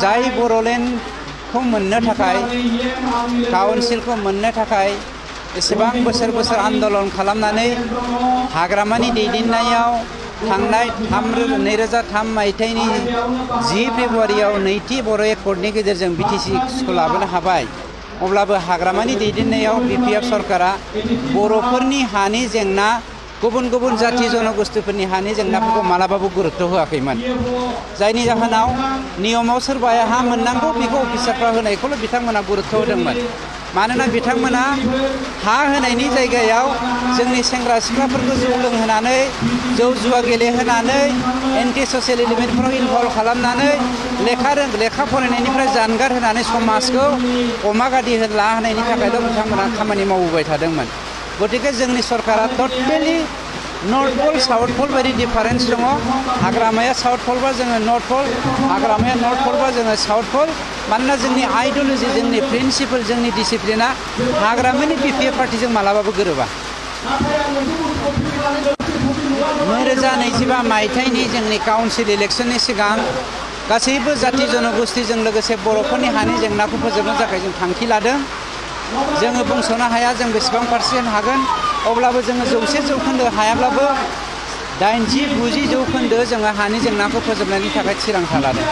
जाय बर'लेण्डखौ मोननो थाखाय काउन्सिलखौ मोननो थाखाय एसेबां बोसोर आन्दलन खालामनानै हाग्रामानि दैदेननायाव थांनाय 2003 मायथाइनि 10 फेब्रुआरियाव नैथि बर' एकर्डनि गेजेरजों बिटिसिखौ लाबोनो हाबाय। अब्लाबो हाग्रामानि दैदेननायाव बिपिएफ सरकारा बर'फोरनि हानि जेंना गुबुन गुबुन जाति जनगोष्ठीफोरनि हानि जेंनाफोरखौ मालाबाबो गुरुत्व होआखैमोन। जायनि जाहोनाव नियमाव सोरबाया हा मोननांगौ बेखौ अफिसारफ्रा होनायखौल' बिथांमोना गुरुत्व होदोंमोन। मानोना बिथांमोना हा होनायनि जायगायाव जोंनि सेंग्रा सिख्लाफोरखौ जौ लोंहोनानै जौ जुवा गेलेहोनानै एन्टि ससियेल एलिमेन्टफोराव इनभल्भ खालामनानै लेखा फरायनायनिफ्राय जानगार होनानै समाजखौ अमा गादि ला होनायनि थाखायल' बिथांमोना खामानि मावबोबाय थादोंमोन। गतिके जोंनि सरकारा टटेलि नर्थ पल साउथ पल बायदि डिफारेन्स दङ। हाग्रामाया साउथ पलबा जोङो नर्थ पल, हाग्रामाया नर्थ पलबा जोङो साउथ पल। मानोना जोंनि आइडियोल'जि, जोंनि प्रिन्सिपल, जोंनि डिसिप्लिना हाग्रामानि बिपिएफ पार्टिजों मालाबाबो गोरोबा। 2025 मायथाइनि जोंनि काउन्सिल इलेक्शननि सिगां गासैबो जाति जनगोष्ठीजों लोगोसे बर'फोरनि हानि जेंनाखौ फोजोबनो थाखाय जों थांखि लादों। जोङो बुंस'नो हाया जों बेसेबां पारसेन्ट हागोन, अब्लाबो जोङो 100% हायाब्लाबो 80-90% जोङो हानि जेंनाखौ फोजोबनायनि थाखाय थिरांथा लादों।